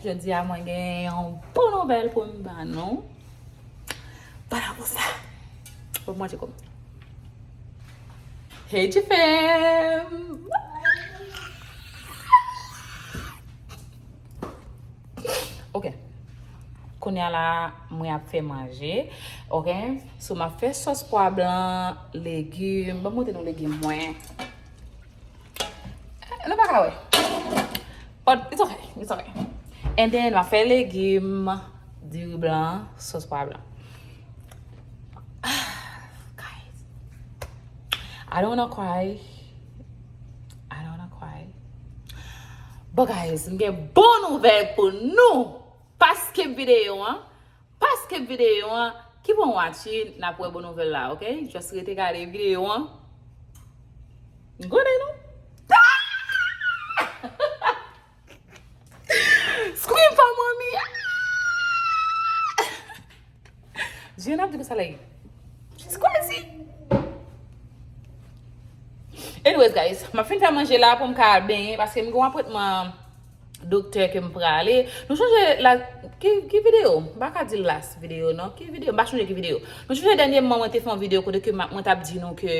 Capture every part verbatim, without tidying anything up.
Jodi a, mwen gen yon bon nouvèl pou m ba nou. Pandan pou sa, pou mwen, Jeko. Hey, Jifem! Ok. Kounye a la, mwen ap fè manje. Ok? So, m ap fè sòs pwa blan, legim. Ban m montre nou legim mwen. Nou pa ka wè. But it's okay. It's okay. And then, m ap fè legim, diri blan, sòs pwa blan. Guys, I don't wanna cry. I don't wanna cry. But guys, m gen bon nouvèl pou nou. Pa skip videyo an. Pa skip videyo an. Keep on watching. N ap wè bon nouvèl la, ok? Just rete gade videyo an. M konnen nou. Scream for mommy. Jiyè ap di konsa la. It's crazy. Anyways, guys, m ap fin fè manje la pou m ka al benyen paske m gen yon apwentman doktè ke m prale. Nou sonje la, ki, ki videyo? M pa ka di last videyo, non. Ki videyo? M pa sonje ki videyo. Nou sonje dènyèman mwen te fè yon videyo kote ke m, mwen t ap di nou ke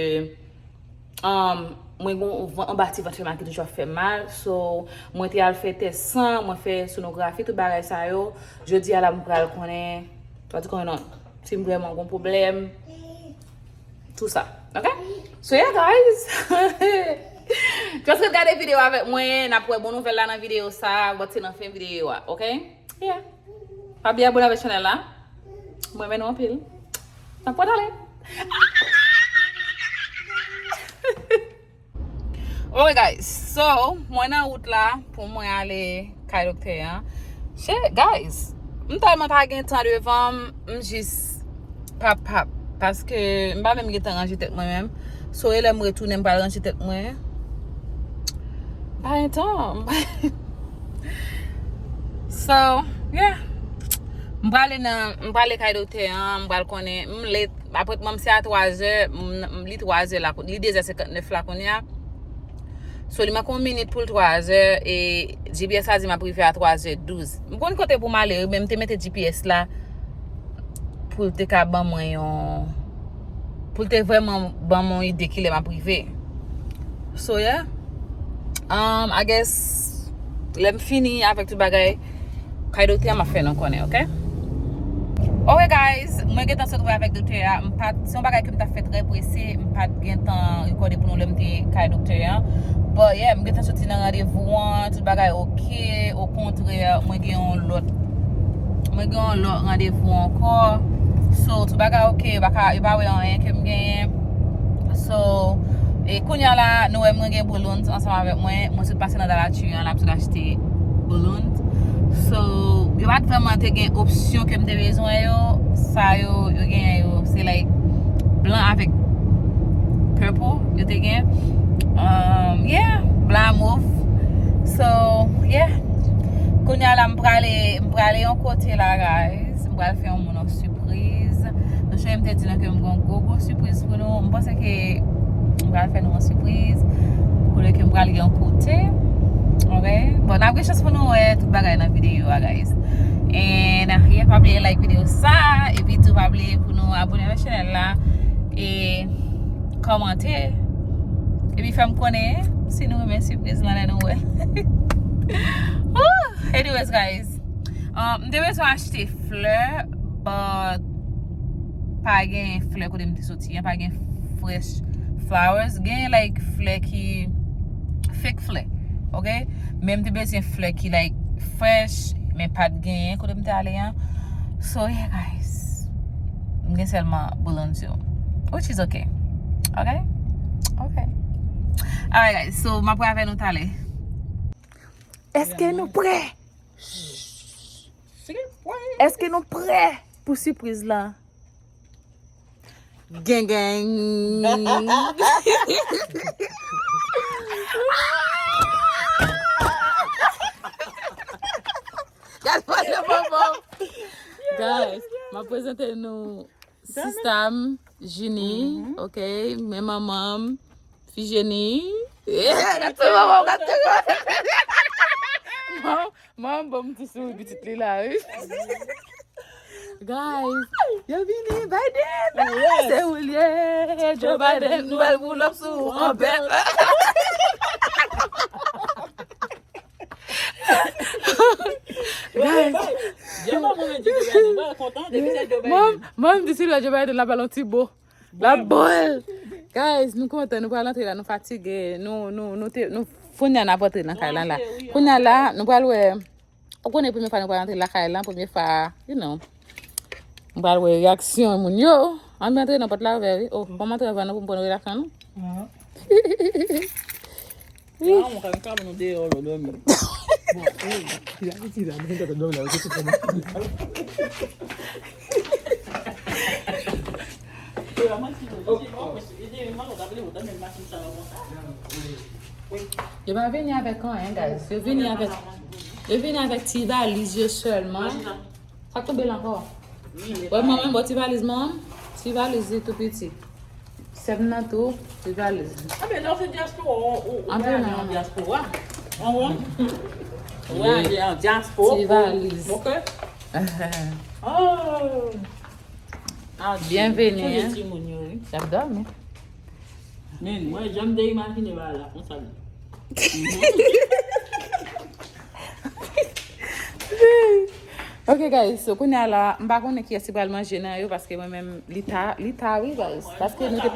Um, mwen gen yon van, anba ti vant fè mal ki toujou ap fè mal. So, mwen te al fè tès san, mwen fè sonografi, tout bagay sa yo. Jodi a la, m pral konnen, pa di konnen non, si m vrèman gen pwoblèm, tou sa. Ok? So, yeah, guys. Just ret gade videyo avèk mwen, n ap wè bon nouvèl la nan videyo sa, but se nan fen videyo a, ok? Yeah. Pa bliye abone avèk chanèl la. Mwen renmen nou anpil. N ap pral ale. Ok, guys. So, mwen nan wout la pou mwen ale kay doktè an. Shit, guys. M tèlman pa gen tan devan m, m jis pap pap. Paske m pa menm gen tan ranje tèt mwen menm. So, e lè m retounen, m pral ranje tèt mwen. M pa gen tan. So, yeah. M prale nan, m prale kay doktè an, m pral konnen, m late. Apwentman m se a twa zè, m, m, li twa zè la, li de zè senkantnèf la kounye a. So, li manke yon minit pou l twa zè, e G P S la di m ap rive a twa zè douz. M konn kote pou m ale, wi, men m te mete G P S la pou l te ka ban mwen yon, pou l te vrèman ban mwen yon ide kilè m ap rive. So, yeah. Um, I guess, lè m fini avèk tout bagay, kay doktè a m ap fè nou konnen, ok? Ok, guys, mwen gentan sot wè avèk doktè a. M pa t, se yon bagay ke m t ap fè trè prese. M pa t gentan rekòde pou nou lè m te kay doktè a. But, yeah, m gentan soti nan randevou an, tout bagay ok. Okontrè, mwen gen yon lòt, mwen gen yon lòt randevou ankò. So, tout bagay ok, yo pa ka, yo pa wè anyen ke m genyen. So, e kounye a la, nou wè mwen gen balloons ansanm avèk mwen. Mwen sot pase nan Dollar Tree an la pou sot achte balloons. So, yo pa t vrèman te gen opsyon ke m te bezwen yo. Sa yo, yo genyen yo, se like blan avèk purple yo te gen. Um, yeah, blan a mov. So, yeah. Kounye a la, m prale, m prale yon kote la, guys. M pral fè yon moun yon sipriz. Nou sonje m te di nou ke m gen yon gwo, gwo sipriz pou nou. M panse ke m pral fè nou yon sipriz. Kote ke m pral gen yon kote. Ok? Bon, n ap gen chans pou nou wè tout bagay nan videyo a, guys. And, uh, yeah, pa bliye like videyo sa. Epi tou, pa bliye pou nou abone avèk chanèl la. E kòmante. Epi fè m konnen si nou renmen sipriz lan lè nou wè. Woo! Anyways, guys. Um, m te bezwen achte flè, but pa gen flè kote m te soti an, pa gen fresh flowers. Gen, like, flè ki fake flè, ok? Men m te bezwen flè ki, like, fresh, men pa t genyen kote m te ale an. So, yeah, guys. M gen sèlman balloons yo. Which is ok. Ok? Ok. Alright, guys. So, m ap wè avè nou talè. Èske nou prè? Èske nou prè pou sipriz la? Gang, gang. Gad pale bonbon. Guys, m ap prezante nou sista m, Jini, ok? Men manman m, Fijeni. Yeah, gad tout manman, gad tout. Non, Manman m di sou pitit li la, wi. Guys, yo vini, Biden! Yes! Se ou l ye, Joe Biden, nou bal pull up sou ou anpè. Guys, manman m di si l wè Joe Biden, l ap bal yon ti bo. L ap bo l. Guys, nou kontan, nou pral antre la, nou fatige, nou, nou, nou te, nou, kounye a n ap antre nan kay lan la. Kounye a la, nou pral wè, ou konnen premye fwa nou pral antre lakay lan, premye fwa, you know. Nou pral wè reyaksyon moun yo. Ann antre nan pòt la ouvè, wi. Oh, ban m antre anvan nou pou m pran reyaksyon nou. Wi. Ah, mon kami ka nou deyò, lò dòmi. Bon, wi, ti la, ti la, mwen te dòmi la, se tout kòman. Yo pa vini avèk anyen, guys. Yo vini avèk, yo vini avèk ti valiz yo sèlman. Sa k tonbe la ankò? Wè, mwen menm, bò ti valiz mwen, ti valiz li tou piti. Sè m nan tou, ti valiz li. Anben, lè w se dyaspora, ou, ou, ou vwayaje an dyaspora. Ou vwayaje an dyaspora. Ti valiz. Ok. Oh. Byenveni, hein. Timoun yo, wi. Y ap dòmi. Men, mwen, janm te imajine bagay la konsa. Ok, guys, so kounye a la, m pa konnen kiyès ki pral manje nan yo, paske mwen menm, li ta, li ta, wi, guys. Paske nou te,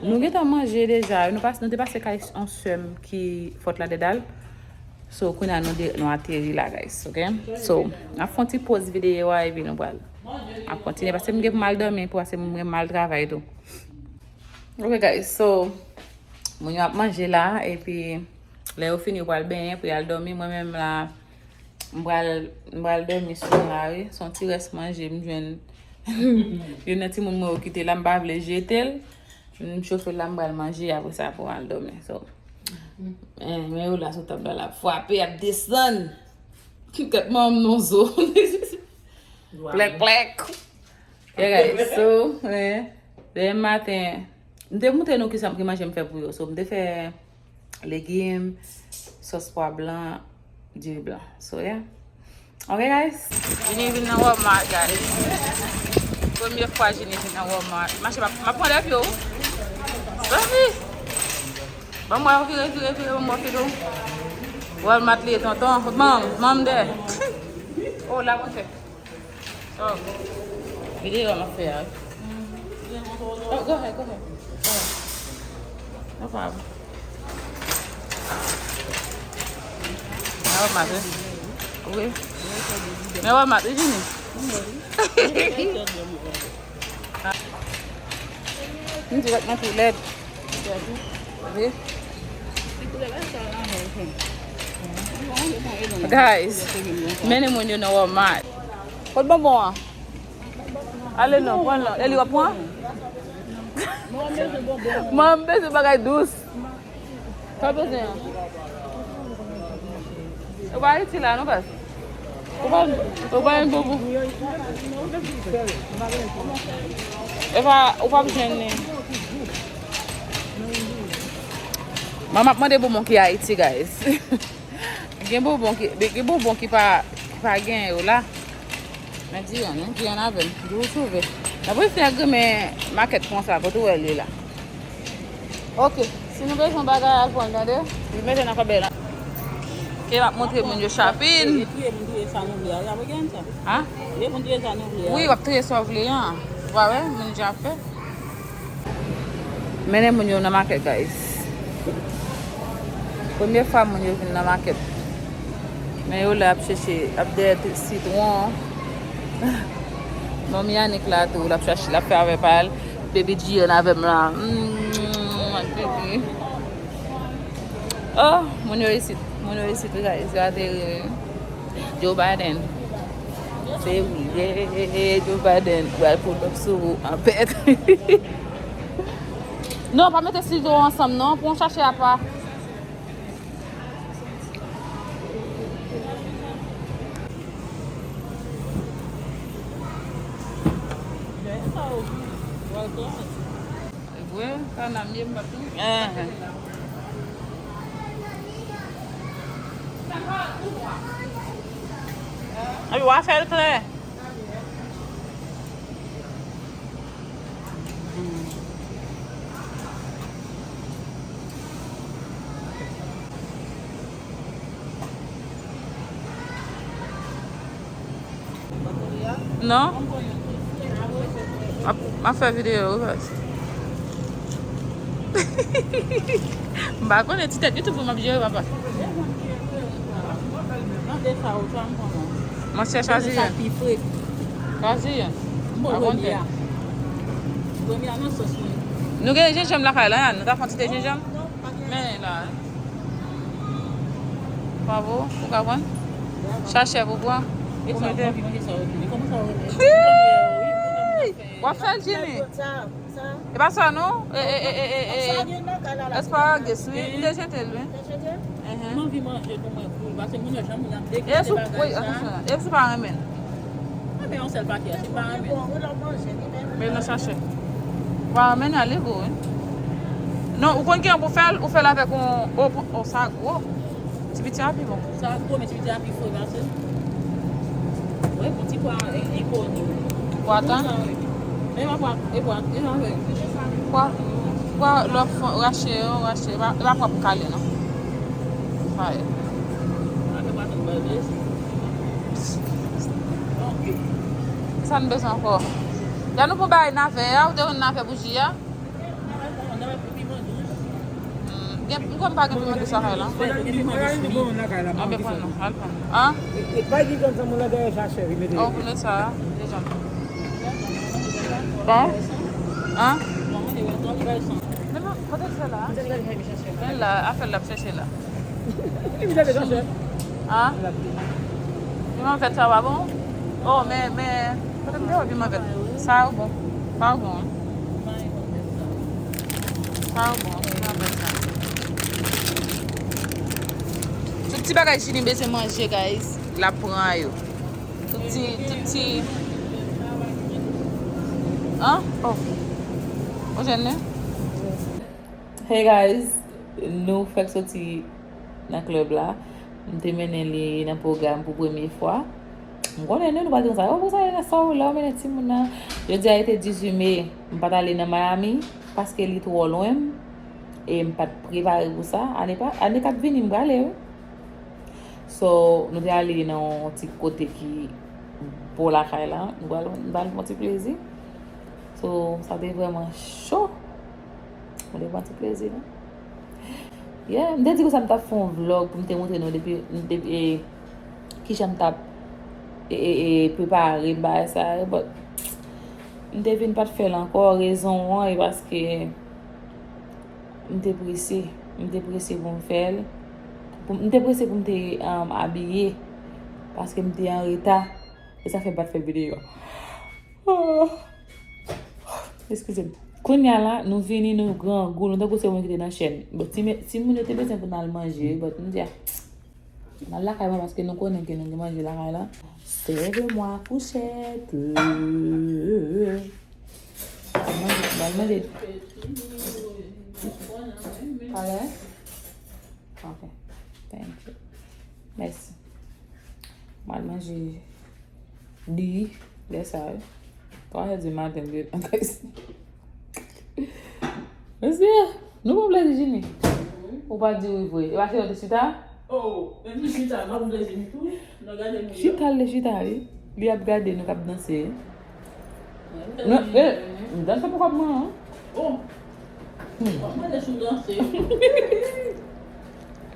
nou gentan manje deja, nou pas, nou te pase kay yon sè m ki Fort Lauderdale. So, kounye a nou de, nou ateri la, guys, ok? So, n ap fè yon ti poz videyo a, epi nou pral, n ap kontinye, paske m gen pou m al dòmi, paske m gen m al travay tou. Ok, guys, so, moun yo ap manje la, epi lè yo fini, yo pral benyen pou y al dòmi. Mwen menm la, m pral, m pral dòmi sou la, wi. Se yon ti rès manje m jwenn. Youn nan timoun mwen yo kite la, m pa vle jete l. M chofe l la, m pral manje, apre sa, pou m al dòmi. So, eh, men yo la sou tab la, l ap frape, ap desann. Kèt manman m non zo. Plèk, plèk. Yeah, guys, so, eh, demen maten, m te montre nou ki sa, ki manje m fè pou yo. So, m te fè legim, sòs pwa blan, diri blan. So, yeah. Ok, guys. Jini vin nan Walmart, guys. Premye fwa Jini vin nan Walmart. Mache, m ap, m ap pran de pye w. Zanmi! Ban m wè, vire, vire, vire, ban m wè, fidou. Walmart li ye, tonton. Manm, manm dè. Oh, la, mwen fè. Oh. Videyo a m ap fè a. Oh, go ahead, go ahead. Go ahead. No problem. Men Walmart, wi. Wi. Men Walmart, wi, Jini. M dirèk nan toilèt. Wi. Guys, mennen moun yo nan Walmart. Kot bonbon an? Ale non, pran l non. Eli, w ap pran? Mwen, m bezwen bagay dous. Sa w bezwen an? Ou pa Ayiti la, non, baz? Ou pa, ou pa yon bonbon. E pa, ou p ap jwenn li. Mwen, m ap mande bonbon ki Ayiti, guys. Gen bonbon ki, gen bonbon ki pa, ki pa gen yo la. Men di ann, wi, di ann avè m. Di ou sove. N ap rete nan grenmen makèt konsa, kote ou wè l ye la. Ok, si nou bezwen bagay, al pran l, tande. Li mete nan kòbèy la. Ok, m ap montre moun yo shopping. Triye, triye moun, triye sa nou vle a, wi, apre gen sa. Ha? Triye moun, triye sa nou vle a. Wi, w ap triye sa w vle an. Ou pa wè, moun deja ap fè. Mennen moun yo nan makèt, guys. Premye fwa moun yo vin nan makèt. Men yo la ap chèche, ap dèyè ti sitwon. Manmi Yannick la tou, l ap chèche, l ap fè afè pa l. Baby G ann avè m la. Mm, baby. Oh, moun yo isit, moun yo isit, wi, guys, yo ateri, wi. Joe Biden. Se wi, yeah, Joe Biden pral pull up sou ou anpè. Non, pa mete sizo ansanm non, pran chache apa. Vre, kanam ye, m p ap tou. Ahan. Sa pa tou nwa. Abi, w a fè l klè. Non? M ap, m ap fè videyo, wi, baz. M pa konnen ti tèt YouTube pou m ap jere, papa. Monchè, chwazi youn. Chwazi youn. Pa konnen. Nou gen jenjanm lakay la, nou ta fè yon ti te jenjanm. Men la. Bravo, ou ka pran? Chache pou pran. Pou mete. Wi! W ap fè l, Jimmy? E pa sa non. E, e, e, e, e, e. Esparagus, wi. M te jete l, wi. Enhen. Mwen anvi manje pou mwen tou, paske moun yo janm ap deguste bagay sa. E si w pa renmen l? Mwen men yon sèl pakèt, si m pa renmen. Men nan chache. Ou pa renmen l, ale gwo, wi. Non, ou konn kijan pou fè l? Ou fè l avèk yon, o, o, sa gwo. Ti piti a pi bon. Sa gwo, men ti piti a pi fre pase. Wi, pou ti pwa, e, e koni. Pwa tan? Konsa, wi. E pa pwa, e pwa, e pa vre. Pwa, pwa, lè w fè rache yo, rache. E pa, e pa pwa pou kale, non. Sa ye. Sa te pa tout bèl mesye. Ok. Sa n bezwen ankò? Jan nou pou bay navè a, ou te konn navè bouji a? Hmm, gen, m kwè m pa gen piman dous lakay la. Anben pran non, al pran. An? Oh, pou nèt sa a, deja. Bon? An? Men non, kote l fè la? Men la, afè l ap chèche la. Li vin avèk anfèt. Ah? Li vin avèk sa pa bon? Oh, men, men, kote m te wè vin avèk? Sa yo bon. Sa yo bon. Sa yo bon, vin avèk sa. Tout ti bagay Jini bezwen manje, guys, l ap pran yo. Tout ti, tout ti. An? Oh. Ou jwenn li? Hey guys, nou fèk soti nan club la. M te mennen li nan pwogram pou premye fwa. M konnen nou, nou pa t konn sa. Oh, pou sa, sa ou la, ou mennen timoun nan. Jodi a, se te dizuit me, m pa t ale nan Miami, paske li twò lwen m, e m pa t prepare pou sa. Ane pa, ane k ap vini, m prale, wi. So, nou te ale nan yon ti kote ki bò lakay la. Nou pral, nou pral fè yon ti plezi. So, sa te vrèman cho. Mwen te pran ti plezi, non. Yeah, m te di konsa m t ap fè yon vlog pou m te montre nou depi, depi, e, kijan m t ap, e, e, e, prepare bagay sa yo, but m te vin pa t fè l ankò. Rezon an, e paske m te prese. M te prese pou m fè l. Pou, m te prese pou m te, um, abiye. Paske m te an reta. E sa fè m pa t fè videyo. Oh. Eskize m. Kounye a la, nou vini, nou grangou, nou tankou se moun ki te nan chèn. Bon, ti me-, timoun yo te bezwen pou n al manje, but m di a, n al lakay mwen paske nou konnen ke nou gen manje lakay la. Servez-moi fourchette. Manje, manje. Pale? Ok. Thank you. Mèsi. M al manje. Di, lè sa yo. Twa è di maten, m te nan kay. Mesye, nou pran plezi Jini. Ou pa di wi vre. E pa se yo te chita? Oh, men m chita, m pa pran plezi m tou. Nan gade moun yo. Chita, li chita, wi. Li ap gade nou k ap danse. Non, eh, m danse pou kòb mwen, an. Oh. Hmm. Kòb mwen te sou danse.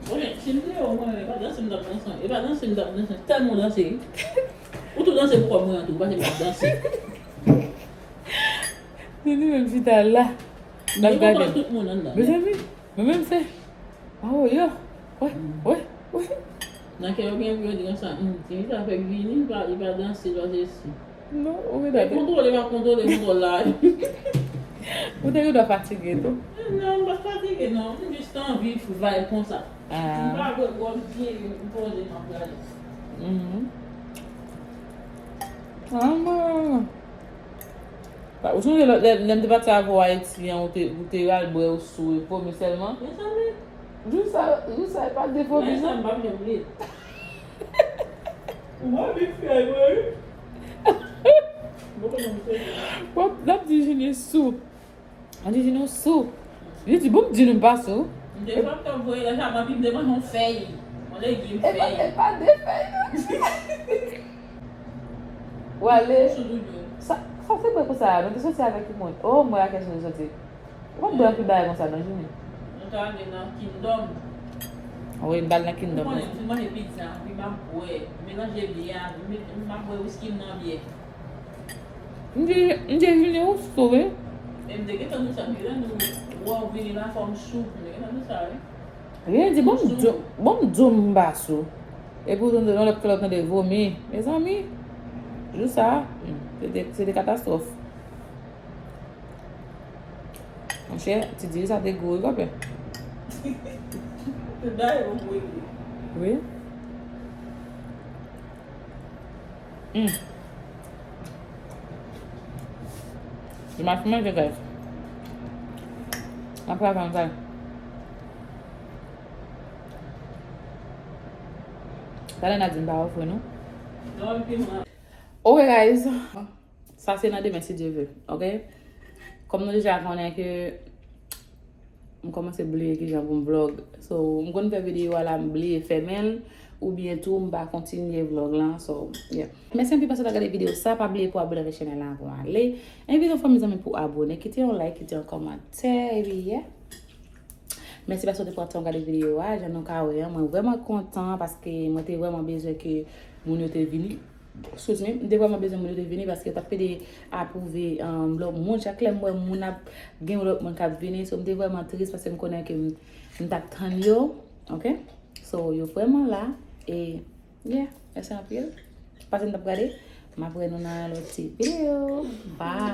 Bon, si m te yo, mwen, e pa danse m t ap danse. E pa danse m t ap danse. Tèlman w danse. Ou tou danse pou kòb mwen an tou, ou pa te met danse. Se li menm chita la. L ap gade. Tout moun anndan. Mezanmi, mwen menm se, oh, yo. Wè, wè, wè. Nan kè yo gen pou yo di konsa, hmm, Jennifer fèk vini, li pa, li pa danse, li pa sesi. Non, ou gen dwa. Kontwole, pa kontwole, kontwòl la. Ou te gen dwa fatige tou. Non, m pa fatige, non. M jis te anvi vibe konsa. Ah. M pa vle gwo vye, m poze m ap gade. Mhm. Ah, non. Ou sonje lè, lè, lè m te pati avè w Ayiti an, ou te, ou te al bwè, ou sou, e vomi sèlman? Mezanmi. Jou sa, jou sa, e pa de vomi, non. Sa, m pa vle bliye. Mwen big fèy mwen wi. Mwen konnen m fèy. W ap di Junie sou. An di Junie sou. Li di bon m di nou m pa sou. M te fè m t ap voye lè jaman pi m te manje yon fèy. Yon legim fèy. E pa de fèy non. W ale. Sou doudou. Sa, sa se bwè konsa, nou te soti avèk ki moun? Oh, mwen ak Esme nou soti. Ou pa t bwè anpil bagay konsa non, Junie? Nou t ale nan Kingdom. Wi, m t al nan Kingdom. Ou konnen, m fin manje pizza, epi m ap bwè, melanje byè a, m, m ap bwè wiski m nan byè. M di, m di Junie ou sou wi. E m te gentan di sa, m te gentan di w, wè w vini la fò m sou, m te gentan di sa wi. Li di bon m di w, bon m di w m pa sou. Epi w tande yon lòt kilòt tande vomi. Mezanmi, jou sa, hmm, se te, se te katastwòf. Monchè, ti diri sa te gou wi, konpè. Tout bagay yo gou wi. Wi. Hmm. Li mal fin manje, guys. M ap travay, m travay. Talè n a di m pa ofri nou. Non, pi mwen. Ok, guys. Sa se nan demen, si Dye vle, ok? Kòm nou deja konnen ke m kòmanse bliye kijan pou m vlog. So, m konn fè videyo a la, m bliye fèmen l, oubyen tou m pa kontinye vlog lan. So, yeah. Mèsi anpil paske w ta gade videyo sa. Pa bliye pou abone avèk chanèl la avan w ale. Envite yon fanmi zanmi pou abone. Kite yon like, kite yon kòmantè, epi yeah. Mèsi paske w te pran tan w gade videyo a. Jan nou ka wè an, mwen vrèman kontan paske mwen te vrèman bezwen ke moun yo te vini. Excuse me, m te vrèman bezwen moun yo te vini paske yo t ap pede apwouve, um, lòt moun. Chak lè m wè moun ap gen lòt moun k ap vini, so m te vrèman tris paske m konnen ke m, m t ap tann yo. Ok? So, yo vrèman la. E, yeah, mèsi anpil. Pase m t ap gade. M ap wè nou nan lòt ti videyo. Bye!